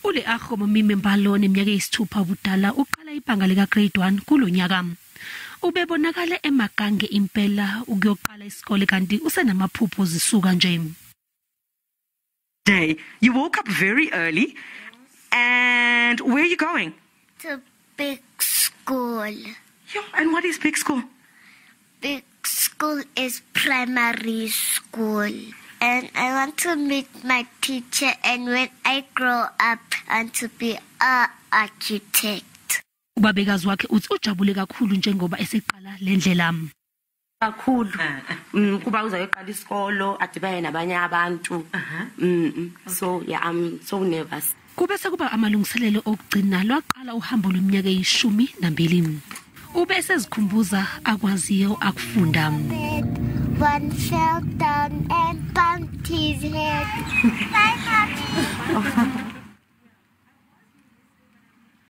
Ule Akho Mime Mbalo neminyaka eyisithupha ubudala uqala ibanga lika grade 1 kulonyaka. Ubebonakala emagange impela ukuyoqala isikole kanti usenamaphupho zisuka nje. Day. You woke up very early, and where are you going? To big school. Yeah, and what is big school? Big school is primary school. And I want to meet my teacher, and when I grow up, I want to be an architect. Ubabekazi wakhe uthi ujabule kakhulu njengoba eseqala lendlela. Kakhulu. Kuba uzoyoqala isikolo adibane nabanye abantu. So yeah, I'm so nervous. Kube sekuba amalungiselelo okugcina lwaqala uhambo lweminyaka eyi-12. Ube sezikhumbuza akwaziyo akufunda. One fell down and bumped his head. Bye, Mommy.